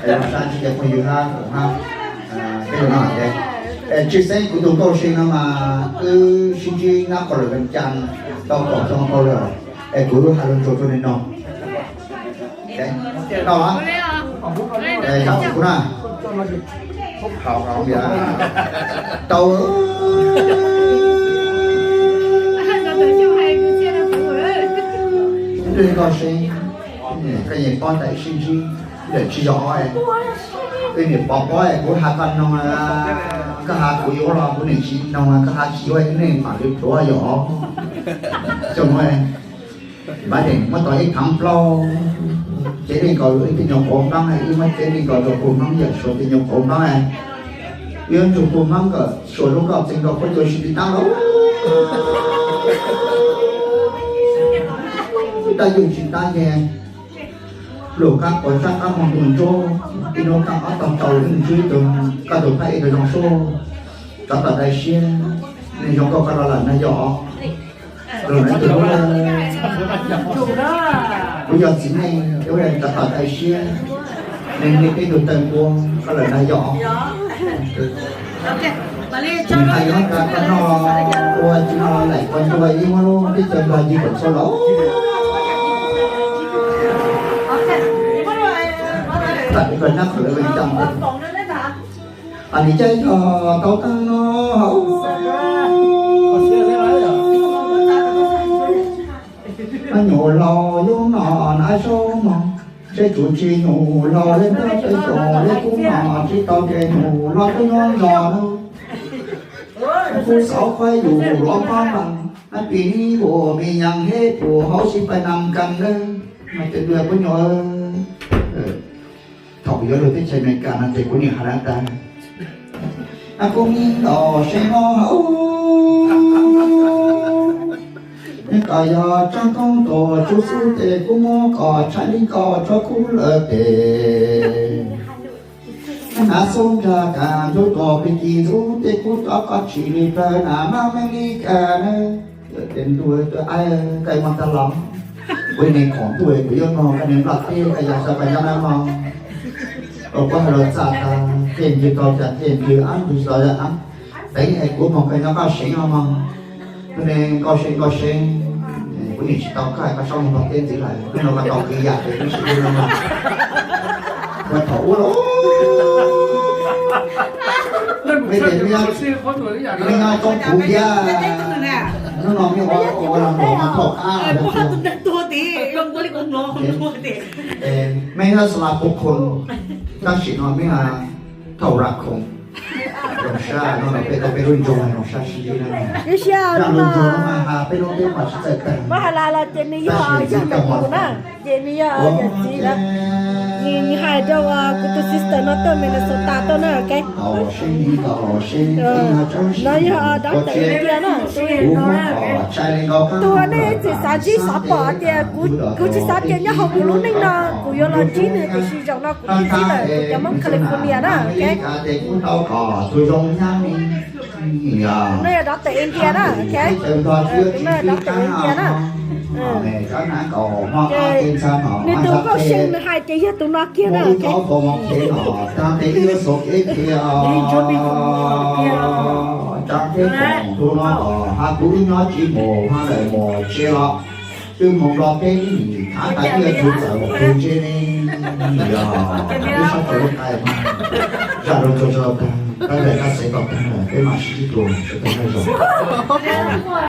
Sab ntsib cov phooj ywg hab, hab, peb no ces, tshwj xeeb kuv tus nkauj see no mas wb sib ntsib nyob qhov lawm Vees Cas tau kaum xyoo dhau lawm, es kuv hais lus ntsuas rau nws no. Tau los? Yog kuv na. Tau. Nkauj see, koj yeej paub tas ib sib ntsib lawm tsis yog es, wb niam pov pob es kuv has koj noog, koj has kuv yuav los kuv niam tsis noog, koj has tsis yuav nej mam li pluav yom. Xyoo no Npab Deem muab tau ib thaav plaub, cev li nkaus ib tug nyuag quav npaab, wb muab cev li nkaus rau pug Hmoob yawm Suav tus nyuag quav npaab. Wb yuav nrug pug Hmoob kom Suav lub nkoj txeeg nkaus puab yuav sib tiv taab lauj. Tab yug tsis tab ces lug qab quas sab qab moog ntuj ntsuab, ib hnub kaaj ob tog rau lub ntsib tug koj tug phab ib tug zoo suab, rov tom dai siab, neeg zoo nkauj koj los lawm na yom. Lug na ib tug hnub, kuv yog txiv neej, rov tom dai siab, neeg li peb tug tawg npua koj lawm na yom. Nws hais yuav tas koj noj ua tsis noj laim koj ntua ib muab lub teb chaws Nplog ncig kom txhua lawm. Tam koj nyob qhov lawv Vees Cas, nws caij tog tau taag no. Nyuj laus yuav noj na zaub mog, seb tsuv tsi nyuj laus le ntuj teb xyoos le kub no tsis tau ces nyuj laus twb nyob nrog na. Kub xauv qhuaib yus lov pab mas, pis nib vus me nyam heb pus hauv sib pais nam kas lawm. Mas ces dua kuv nyuam, thaum kuv yuav lug teb chaws Amelikas no ces kuv niam has lawm tas, kuv me ntaus seev no hauv, kom yog tsaab koob tuag tsuj xub tes kuv muab kom tshai li nkaus tso kub lawm tes. Hnav xub nrag kas ntub tuag pig kis ntub tej kub cov koj tsim li plawg na mab meej li kas na. Ces ntuj, koj muab tag los, kuv niag khoom ntuj kuv yuav nug koj niag nploj teb koj yog xav pab nyob na mog. Kuv hais lus txaj tas, tej ntws tau cas tej ntws, ab ntws tau ab, teev es kuv moog koj nyob koj seev no mog. Koj niag nkauj see nkauj see, kuv niam tsis tau koj, koj txhob moog nrug teb ntxiv lawm, hnub no koj tau kwv yam ces kuv tsis ua no mog. Ua thaum ub los, mej nyob tsob kuv thiab, hnub no mej ua ua los nplaum mas thaum qab. Mej nyob Xas Las Pub Khum, tab sis no mej thaum Ras Khoom. Zoo sab no peb tau peb lub nroog zoo sab sib ntsib na. Ib siab zaj lub nroog no mas has peb lub teb mas tsis txawj tag, muab has las los ces nws yog yawm txiv na, ces nws yog yawm txiv na. Nws hais rau kuv tus sister no tuaj Minnesota tuaj na, ok. No yog dab tawm India na. Tus nej tsis xav ntsib xav pom tias kuv tsis xav tias nyob hauv kuv lub neej no kuv yuav los ntsib nws, tiam sis zaum no kuv twb ntsib lawm, kuv cov Hmoob California na, ok. No yog dab tawm India na, ok. No yog dab tawm India na. Ces nws tus nkauj see nws hais ces yog tus no kiag na, ok. Kuv nyob tsis mus, ha lawm mus tsev los, wb mus Nplog teb ib nim thav tas ib tug txawm mus tug ntse ne, yog wb sab tau lub qai mas, zaj lub tsuag tsuag tag, kab daim kab xev tau tag, peb mam sib ntsib dua, sawv daws nyob zoo.